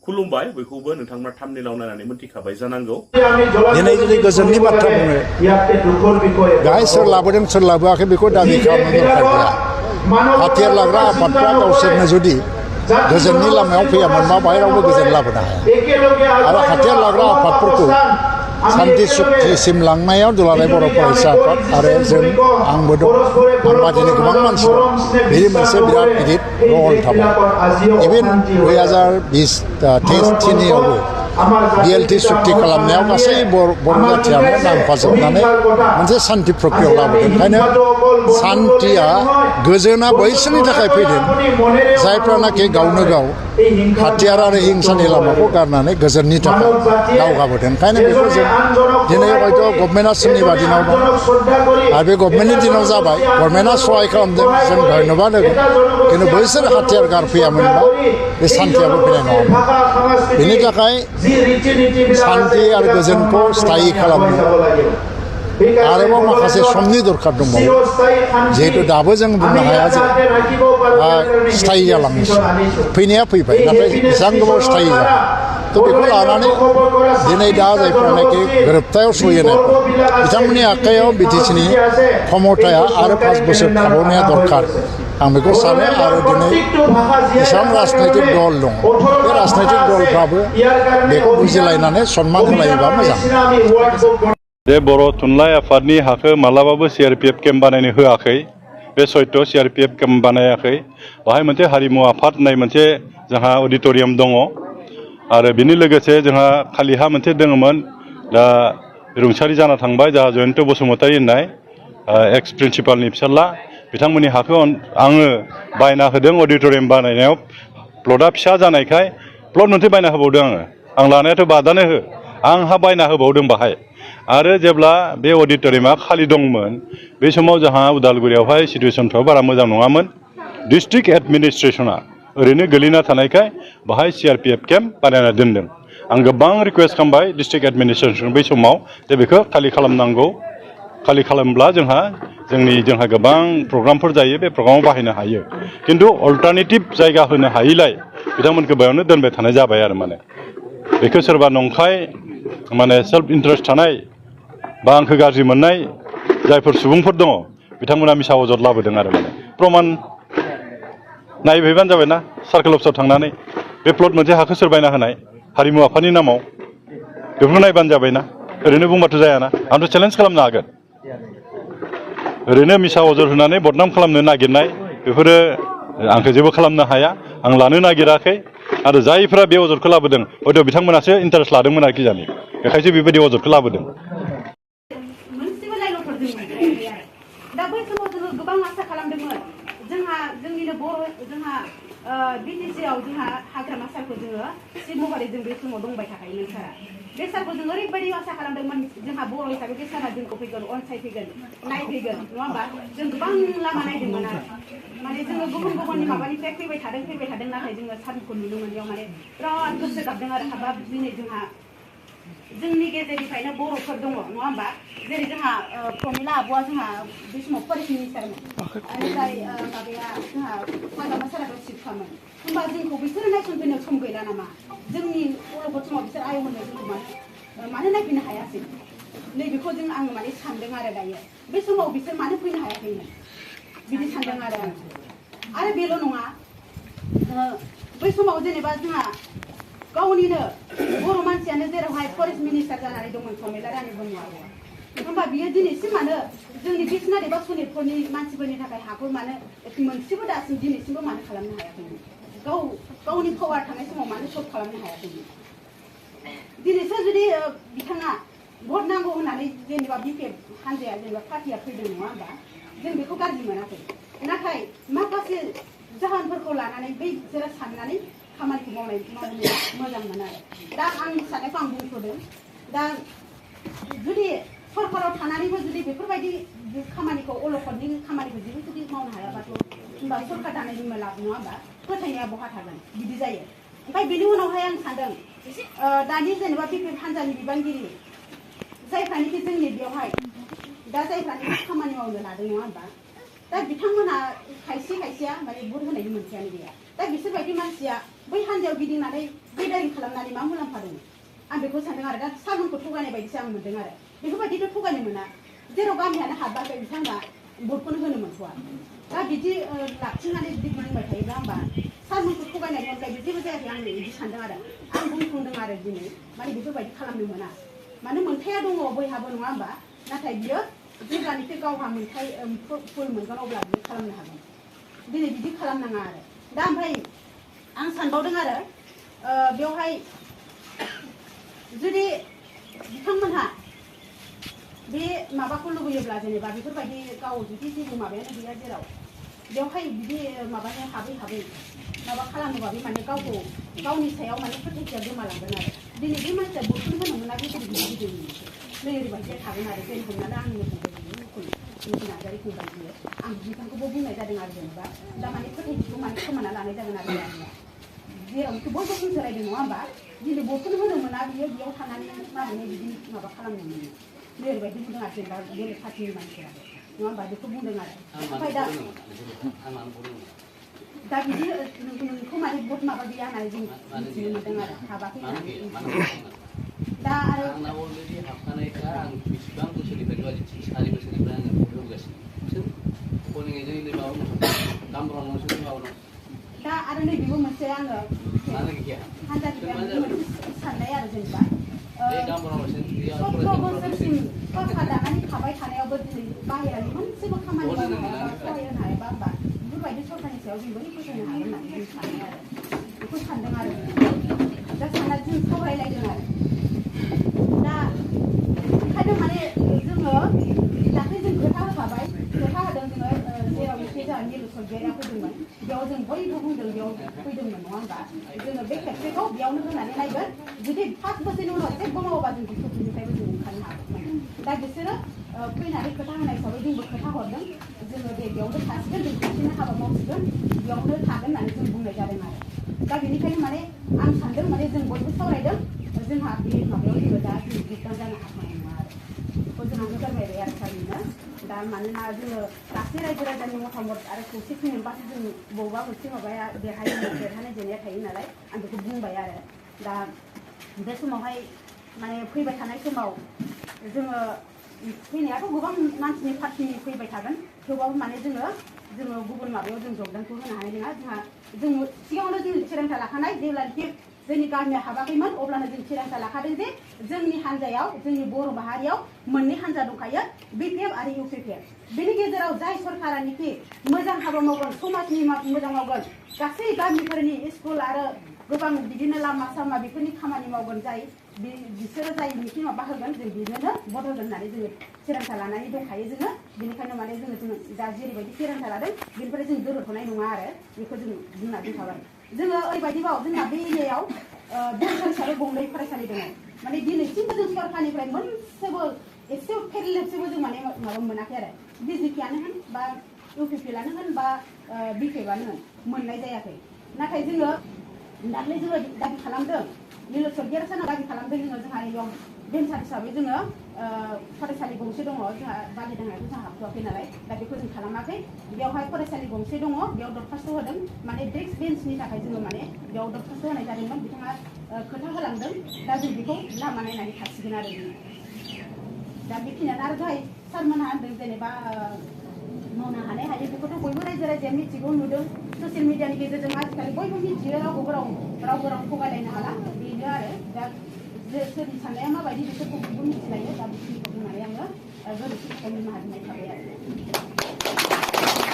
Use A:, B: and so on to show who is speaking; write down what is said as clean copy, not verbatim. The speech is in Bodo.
A: खुलुमबाय बयखौबो नोंथांमोना थाम्बनेइलाव नायनानै मोनथिखाबाय जानांगौ
B: दिनै जुदि गोजोननि बाथ्रा बुङो गाहाय सोर लाबोदों सोर लाबोआखै बेखौ दाबि खालामनो दरखार गैया हाथियार लाग्रा आफादफ्रा गावसोरनो जुदि गोजोननि लामायाव फैयामोनबा बाहेरावबो गोजोन लाबोनो हाया आरो हाथियार लाग्रा आफादफोरखौ शान्ति सुक्तिसिम लांनायाव दुलाराय बर' फरायसा आफाद आरो जों आंबो दं आं बादिनो गोबां मानसि दं बेनि मोनसे बिराद गिदिर रल थाबाय इभेन 2023 BLT सुक्ति खालामनायाव गासै बर' जाथियानो नांफाजोबनानै मोनसे शान्ति प्रक्रियायाव लाबोदों ओंखायनो शान्तिया गोजोना बैसोरनि थाखाय फैदों जायफ्रानाखि गावनो गाव हाथियार आरो हिंसानि लामाखौ गारनानै गोजोननि थाखाय दावगाबोदों ओंखायनो बेखौ जों दिनै हयथ' गभर्नमेन्टआ सोरनिबा दिनाव दं आरो बे गभर्नमेन्टनि दिनाव जाबाय गभर्नमेन्टआ सहाय खालामदों जों धन्यबाद होगोन खिन्थु बैसोर हाथियार गारफैयामोनबा बे शान्तियाबो फैनाय नङामोन बेनि थाखाय शान्ति आरो गोजोनखौ स्थायी खालामनो आरोबाव माखासे समनि दरखार दंबावो जिहेतु दाबो जों बुंनो हाया जे स्थायी जालांनोसै फैनाया फैबाय नाथाय बेसेबां गोबाव स्थायी जागोन तो बेखौ लानानै दिनै दा जायफ्रानाखि गोरोबथायाव सहैनाय बिथांमोननि आखायाव बिटिसिनि क्षमताया आरो 5 बोसोर थाबावनाया दरखार आं बेखौ सानो आरो दिनै जेसेबां राजनैतिक दल दं बे राजनैतिक दलफ्राबो बेखौ बुजिलायनानै सन्मान होलायोबा मोजां
C: बे बर' थुनलाइ आफादनि हाखौ मालाबाबो CRPF केम्प बानायनो होआखै बे सयथ' CRPF केम्प बानायाखै बाहाय मोनसे हारिमु आफाद होननाय मोनसे जोंहा अडिट'रियाम दङ आरो बेनि लोगोसे जोंहा खालिहा मोनसे दङमोन दा रुंसारि जाना थांबाय जोंहा जयन्त बसुमतारी होननाय एक्स प्रिन्सिपालनि फिसाज्ला बिथांमोननि हाखौ आङो बायना होदों अडिट'रियाम बानायनायाव प्लटआ फिसा जानायखाय प्लट मोनसे बायना होबावदों आं लानायाथ' बादानो हो आं हा बायना होबावदों बाहाय आरो जेब्ला बे अडिट'रियामा खालि दंमोन बे समाव जोंहा उदालगुरियावहाय सिटुवेसनफ्रा बारा मोजां नङामोन डिस्ट्रिक्ट एडमिनिस्ट्रेसना ओरैनो गोलैना थानायखाय बाहाय CRPF केम्प बानायना दोनदों आं गोबां रिकुवेस्ट खालामबाय डिस्ट्रिक्ट एडमिनिस्ट्रेसन बै समाव जे बेखौ खालि खालामनांगौ खालि खालामब्ला जोंहा गोबां प्रग्रामफोर जायो बे प्रग्रामाव बाहायनो हायो खिन्थु अल्टारनेटिभ जायगा होनो हायिलाय बिथांमोनखौ बेयावनो दोनबाय थानाय जाबाय आरो माने बेखौ सोरबा नंखाय माने सेल्फ इन्टारेस्ट थानाय बा आंखौ गाज्रि मोननाय जायफोर सुबुंफोर दङ बिथांमोना मिसा अजद लाबोदों आरो माने प्रमान नायहैबानो जाबायना सार्कोल अफिसाव थांनानै बे प्लट मोनसे हाखौ सोर बायना होनाय हारिमु आफादनि नामाव बेफोरखौ नायबानो जाबायना ओरैनो बुंबाथ' जायाना आंथ' चेलेन्ज खालामनो हागोन ओरैनो मिसा अजद होनानै बदनाम खालामनो नागिरनाय बेफोरो आंखौ जेबो खालामनो हाया आं लानो नागिराखै आरो जायफ्रा बे अजदखौ लाबोदों हयथ' बिथांमोनासो इन्टारेस्ट लादोंमोन आरोखि जानि बेखायसो बेबायदि अजदखौ लाबोदों
D: दा बै समाव जोङो गोबां आसा खालामदोंमोन जोंहा जोंनिनो बर' जोंहा BTCआव जोंहा हाग्रामा सारखौ जोङो चिफ महरै जों बे समाव दंबाय थाखायोमोन सारा बे सारखौ जों ओरैबायदि आसा खालामदोंमोन जोंहा बर' हिसाबै बे सारा जोंखौ फैगोन अनसायफैगोन नायफैगोन नङा होमबा जों गोबां लामा नायदोंमोन आरो माने जोङो गुबुननि माबानिफ्राय फैबाय थादों नाथाय जोङो सारखौ नुनो मोनैयाव माने बिराद गोसो गाबदों आरो हाबाब दिनै जोंहा जोंनि गेजेरनिफ्रायनो बर'फोर दङ नङा होमबा जेरै जोंहा प्रमिला आब'आ जोंहा बे समाव फरेस्ट मिनिस्टारमोन बेनिफ्राय माबाया जोंहा हाग्रामा साराखौ चिफखामोन होमबा जोंखौ बिसोरो नायसनफैनो सम गैला नामा जोंनि अलखद समाव बिसोर आय होनो जोंखौ मानो नायफैनो हायासै नैबेखौ जों आङो माने सानदों आरो दायो बे समाव बिसोर मानो फैनो हायाखैमोन बिदि सानदों आरो बेल' नङा बै समाव जेनेबा जोंहा गावनिनो बर' मानसियानो जेरावहाय फरेस्ट मिनिस्टार जानानै दंमोन प्रमिला रानी ब्रह्मआ होमबा बियो दिनैसिम मानो जोंनि बिसनारि बा सनितफोरनि मानसिफोरनि थाखाय हाखौ मानो मोनसेबो दासिम दिनैसिमबो मानो खालामनो हायाखैमोन गावनि पावार थानाय समाव मानो सल्भ खालामनो हायाखैमोन दिनैसो जुदि बिथाङा भट नांगौ होननानै जेनेबा BPF हानजाया जेनेबा पार्टिया फैदों नङा होमबा जों बेखौ गाज्रि मोनाखै नाथाय माखासे जाहोनफोरखौ लानानै बै बिसोरो साननानै खामानिखौ मावनो मोजां मोनो आरो दा आंनि साननायखौ आं बुंथ'दों दा जुदि सरकाराव थानानैबो जुदि बेफोरबायदि खामानिखौ अलखदनि खामानिखौ जेबो जुदि मावनो हायाबाथ' होनबा सरकार दानायनि लाब नङा होमबा फोथायनाया बहा थागोन बिदि जायो ओमफ्राय बेनि उनावहाय आं सानदों दानि जेनेबा BPF हानजानि बिबानगिरि जायफ्रानोखि जोंनि बेवहाय दा जायफ्रानोखि खामानि मावनो लादों नङा होमबा दा बिथांमोना खायसेया माने भट होनायनि मोनथायानो गैया दा बिसोरबायदि मानसिया बै हान्जायाव गिदिंनानै गेदारिं खालामनानै मा मुलाम्फा दङ आं बेखौ सानदों आरो दा सारमोनखौ थगायनाय बायदिसो आं मोनदों आरो बेफोरबायदिथ' थगायनो मोना जेराव गामियानो हाबाखै बिथांमोना भटखौनो होनो मोनथ'वा दा बिदि लाखिनानै बिदि गिदिंबाय थायोब्ला होमबा सारमोनखौ थगायनायनि अनगायै जेबो जायाखै आं बिदि सानदों आरो आं बुंफुंदों आरो दिनै माने बेफोरबायदि खालामनो मोना मानो मोनथाया दङ बयहाबो नङा होमबा नाथाय बियो जेब्लानिफ्राय गावहा मोनथाय फुल मोनगोन अब्ला बियो खालामनो हागोन दिनै बिदि खालामनाङा आरो दा ओमफ्राय आं सानबावदों आरो बेवहाय जुदि बिथांमोनहा बे माबाखौ लुबैयोब्ला जेनेबा बेफोरबायदि गाव जुदि जेबो माबायानो गैया जेराव बेवहाय बिदि माबानो हाबै माबा खालामोबा बे माने गावखौ गावनि सायाव माने फोथायथिया गोमालांगोन आरो दिनै बे मानसिया भटखौनो होनो मोना बे गिदिर नै ओरैबायदिया थागोन आरो जेन हमनानै आंनि फंबाय नार्जारि फंबाय बियो आं बिथांखौबो बुंनाय जादों आरो जेनेबा दा माने फोथायथिखौ माने खोमाना लानाय जागोन आरो जेरावखि बयबो बुंसोलायदों नङा होमबा दिनै भटखौनो होनो मोना बियो बेयाव थानानै माबोरै बिदि माबा खालामनो मोनो नै ओरैबायदि बुंदों आरो जेनेबा बेलेग पार्टिनि मानसिफोराबो नङा होमबा बेखौ बुंदों आरो ओमफ्राय दा बिदि नोंखौ माने भट माबा गैया होननानै जों मिथिनो मोनदों आरो हाबाखै होननानै दा आरो
E: अलरेडि हाबखानायखा आं बेसेबां बोसोरनिफ्राय 4 बोसोरनिफ्राय आङो भट होगासिनो सोर जोंनि माबा दामब्रा न'सो माबा
D: दा आरो नैबेबो मोनसे आङो हान्जानिफ्राय साननाय आरो जेनेबा 17 बोसोरसिम सरकार दानानै थाबाय थानायावबो दिनै बाहेरानि मोनसेबो खामानि मावनो हायाबा सहाय होनो हायाबा होमबा बेफोरबायदि सरकारनि सायाव जों बोरै फोथायनो हागोन होननानै जों सानो आरो बेखौ सानदों आरो दा सानना जों सावरायलायदों आरो दा ओंखायनो माने जोङो दाख्लै जों खोथा होखाबाय खोथा होदों जोङो जेराव एसे जोंहा मिरु सरगेरा फैदोंमोन बेयाव जों बयबो बुंदों बेयाव फैदोंमोन नङा होमबा जोङो बे खेबसेखौ बेयावनो होनानै नायगोन जुदि 5 बोसोरनि उनाव जेबो मावोबा जों बिसोरनिफ्रायबो जों ओंखारनो हागोन दा बिसोरो फैनानै खोथा होनाय हिसाबै जोंबो खोथा हरदों जोङो दे बेयावनो थासिगोन जों खेबसेनो हाबा मावसिगोन बेयावनो थागोन होननानै जों बुंनाय जादों आरो दा बेनिखायनो माने आं सानदों माने जों बयबो सावरायदों जोंहा बे माबायाव जोङो दा जों जोबदां जानो हानाय नङा आरो बेखौ जों आंनो फोरमायबाय आरो सारनिनो दा मानोना जोङो गासै रायजो राजानि मतामत आरो खौसेथि मोनबासो जों बबेबा मोनसे माबाया देरहानाय जेननाया थायो नालाय आं बेखौ बुंबाय आरो दा बे समावहाय माने फैबाय थानाय समाव जोङो फैनायाथ' गोबां मानसिनि पार्टिनि फैबाय थागोन थेवबाबो माने जोङो गुबुन माबायाव जों जगदानखौ होनो हानाय नङा जों सिगाङावनो जों थिरांथा लाखानाय जेब्लानोखि जोंनि गामिया हाबाखैमोन अब्लानो जों थिरांथा लाखादों जे जोंनि हान्जायाव जोंनि बर' माहारियाव मोननै हान्जा दंखायो बिपिएफ आरो इउपिपिएफ बेनि गेजेराव जाय सरकारानिखि मोजां हाबा मावगोन समाजनि मोजां मावगोन गासै गामिफोरनि स्कुल आरो गोबां बिदिनो लामा सामा बेफोरनि खामानि मावगोन जाय बिसोरो जायनिखि माबा होगोन जों बिनोनो भट होगोन होननानै जोङो थिरांथा लानानै दंखायो जोङो बेनिखायनो माने जोङो दा जेरैबायदि थिरांथा लादों बेनिफ्राय जों दोरोदथ'नाय नङा आरो बेखौ जों बुंना दोनखाबाय जोङो ओरैबायदिबाव जोंना बे एरियायाव फरायसालि गंनै फरायसालि दङ माने दिनैसिमबो जों सरकारनिफ्राय मोनसेबो एसे फेरलेबसेबो जों माने माबा मोनाखै आरो बिजेपियानो होन बा इउपिपिएलआनो होन बा बिपिएफआनो होन मोननाय जायाखै नाथाय जोङो दाख्लै जोङो दाबि खालामदों मिरु सरगेरा सानाव दाबि खालामदों जोंहा बेयाव भेन्सार हिसाबै जोङो फरायसालि गंसे दङ जोंहा बालिदांनायखौ जोंहा हाबथ'वाखै नालाय दा बेखौ जों खालामाखै बेयावहाय फरायसालि गंसे दङ बेयाव दरखास्त होदों माने डेस्क बेन्चनि थाखाय जोङो माने बेयाव दरखास्त होनाय जादोंमोन बिथाङा खोथा होलांदों दा जों बेखौ लामा नायनानै थासिगोन आरो दा बेखिनियानो आरो दहाय सारमोनहा होनदों जेनेबा मावनो हानाय हायो बेखौथ' बयबो रायजो राजाया मिथिगौ नुदों ससियेल मिडियानि गेजेरजों आजिखालि बयबो मिथियो रावबो राव थगायलायनो हाला बेनो आरो दा सोरनि साननाया माबायदि बेफोरखौ बयबो मिथिलायो दा बेखिनिखौ बुंनानै आङो गोरोन्थिखौ निमाहा बिनाय थाबाय आरो